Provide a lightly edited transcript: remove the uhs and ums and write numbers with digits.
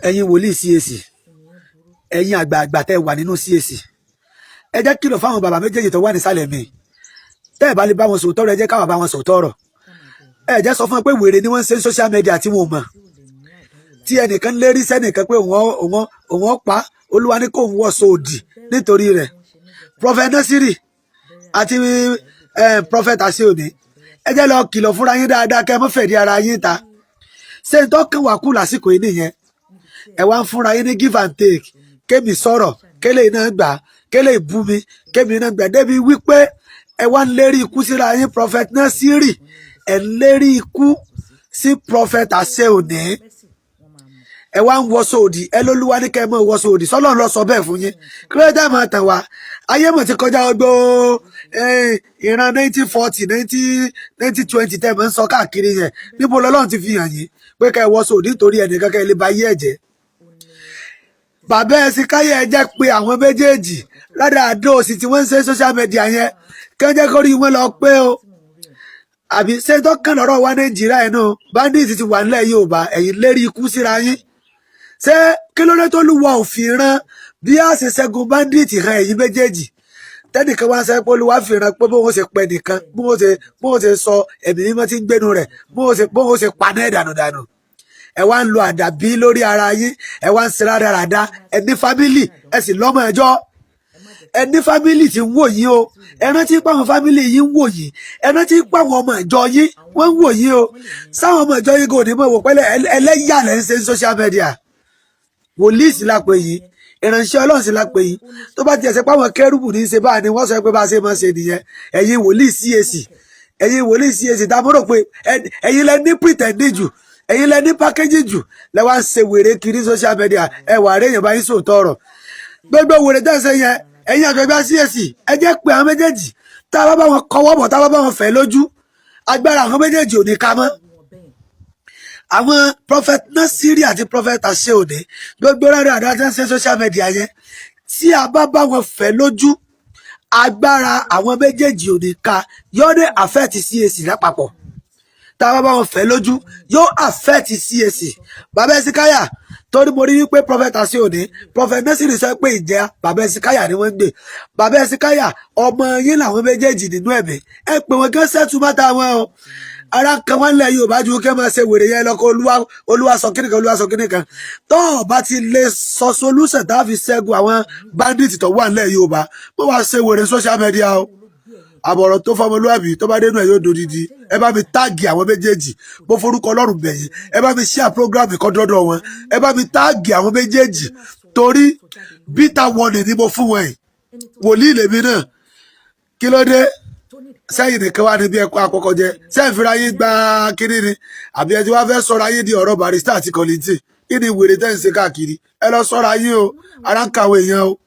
Ẹ̀yin wòlíì CAC, ẹ̀yin àgbààgbà tẹ́ wà nínú CAC, ẹ jẹ́ kìlọ̀ fáwọn bàbá méjèèjì tó wà nísàlẹ̀ mi. Tẹ́ ẹ bá lè bá wọn sòótọ́ ọ̀rọ̀, ẹ jẹ́ káwa bá wọn sòótọ́ ọ̀rọ̀. Ẹ jẹ́ sọ fún wọn pé wèrè ni wọ́n ń ṣe ní social media tí wọn ò mọ̀, tí ẹnìkan lérí sẹ́nìkan pé òun pa Olúwa ní kò ń wọ̀ sóòdì nítorí rẹ̀. Prophet Nasiri àti Prophet Aseoni, ẹ jẹ́ lọ kìlọ̀ fúnra yín dáadáa, kẹ́ ẹ mọ́ fẹ̀dí ara yín ta. Ṣé n tó kàn wá kú lásìkò yìí nìyẹn? Ẹ wá ń fúnra yín ní give and take, kémi sọ̀rọ̀, kélé iná gbà, kélé ìbú mi, kémi iná gbà, débi wípé ẹ wá ń lérí ikú síra yín. Prophet Nasiri, ẹ ń lérí ikú sí Prophet Aseoni. Ẹ wá ń wọṣọ òdì, ẹ lólúwa ní kẹ́ ẹ mọ̀ wọṣọ òdì. Sọlọ́run lọ sọ bẹ́ẹ̀ fún yín? Kí ló dé máa tàn wá? Ayé mọ̀ ti kọjá ọgbó ìran 1940, 1920 tẹ́ ẹ mọ̀ ń sọ káàkiri yẹn. Níbo lọ́lọ́run ti fi hàn yín pé kẹ́ ẹ wọṣọ òdì nítorí ẹnìkan kẹ́ ẹ lè ba ayé ẹ̀ jẹ́? Bàbá ẹ sì káyọ̀, ẹ jẹ́ pé àwọn méjèèjì rádà àdó òsì tí wọ́n ń ṣe social media yẹn, kí wọ́n jẹ́ kó rí wọn lọ pé o. Àbí ṣé tó kàn lọ́rọ̀ wa Nàìjíríà ẹ̀ náà, bandit ti wà nílẹ̀ Yorùbá, ẹ̀yin lérí ikú síra yín. Ṣé kí ló dé tó lùwà òfin rán bí a ṣe ṣẹ́gun bandit hàn ẹ̀yin méjèèjì? Tẹ́nìkan wá ń sọ pé Olúwa fi ràn pé bóun ṣe pẹ́ nìkan, bóun ṣe sọ ẹ̀mí mímọ́ tí ń gbénu rẹ̀, bóun ṣe paná ẹ̀ dànùdànù. Ẹ wá ń lo àdàbí lórí ara yín, ẹ wá ń ṣe rádaràda. Ẹ ní family, ẹ sì lọ́mọ ẹjọ́, ẹ ní family tí ń wò yín o. Ẹ rántí pé àwọn family yín ń wò yín. Ẹ rántí pé àwọn ọmọ ìjọ yín, wọ́n ń wò yín o. Sáwọn ọmọ ìjọ yín kò ní mọ̀ wò pẹ́lẹ́ ẹlẹ́yà lẹ́ ń ṣe ní social media. Wòlíì sì la pè yín, ìránṣẹ́ Ọlọ́run sì la pè yín. Tó bá tiẹ̀ ṣe pé àwọn kérúbù ní í ṣe báà ni wọ́n sọ pé bá a ṣe máa ṣe nìyẹn. Ẹ̀yin wòlíì CAC, ẹ̀yin wòlíì CAC tá a mọ̀ rò pé ẹ̀yin lẹ ní pretend jù, ẹ̀yin lẹ ní package jù, lẹ wá ń ṣe wèrè kiri social media. Ẹ wà rẹ̀ èèyàn bá yín sòótọ́ ọ̀rọ̀. Gbogbo wèrè tẹ́ ń ṣe yẹn, ẹ̀yin àgbẹ̀gbẹ̀ CAC, ẹ jẹ́ pé àwọn méjèèjì, tá a bá bá wọn kọwọ́ bọ̀, tá a bá bá wọn fẹ́ lójú, agbára àwọn méjèèjì ò ní ká mọ́. Àwọn Prophet Nasiri àti Prophet Aseoni, gbogbo rẹ̀ àdá tí wọ́n ṣe social media yẹn, tí a bá bá wọn fẹ́ lójú, agbára àwọn méjèèjì ò ní ká. Yóò dé affect CAC lápapọ̀. Tá a bá bá wọn fẹ́ lójú, yóò affect CAC. Bàbá Ẹsìkáyà, torí mo rí wípé Prophet Aseoni, Prophet Nasiri sọ pé ìjẹ́ bàbá Ẹsìkáyà ni wọ́n ń gbé. Bàbá Ẹsìkáyà, ọmọ yín làwọn méjèèjì nínú ẹ̀mí. Ẹ pè wọ́n kí wọ́n settle matter wọn o. Ara kan wọn lẹ Yorùbá ju kí ẹ máa ṣe wèrè yẹn lọkọ. Olúwa, Olúwa sọ kíni kan, Olúwa sọ kíni kan. Tó o bá ti lè sọ solution tá a fi ṣẹ́gun àwọn bandit tó wà nílẹ̀ Yorùbá, bó wàá ṣe wèrè social media o. Àbọ̀rọ̀ tó fọmọlúwàbí, tó bá dénú ẹ̀, yóò dodidi. Ẹ bá mi tag àwọn méjèèjì, bó forúkọ Ọlọ́run bẹ̀yìn. Ẹ bá mi share program kan dọ́dọ̀ wọn. Ẹ bá mi tag àwọn méjèèjì, torí bitter warning ni mo fún wọn yìí. Wòlíì lèmi náà. Kí ló dé sẹ́yìn nìkan wá níbi ẹ̀kọ́ àkọ́kọ́ jẹ sẹ́yìn fúnra yín gba kínní ni? Àbí ẹ ti wá fẹ́ sọ̀rọ̀ ayé di ọ̀rọ̀ Barrister àti Kollington? Kí ni wèrè tẹ́ ń ṣe káàkiri? Ẹ lọ sọ̀rọ̀ ayé o. Ara ń kàwé èèyàn o.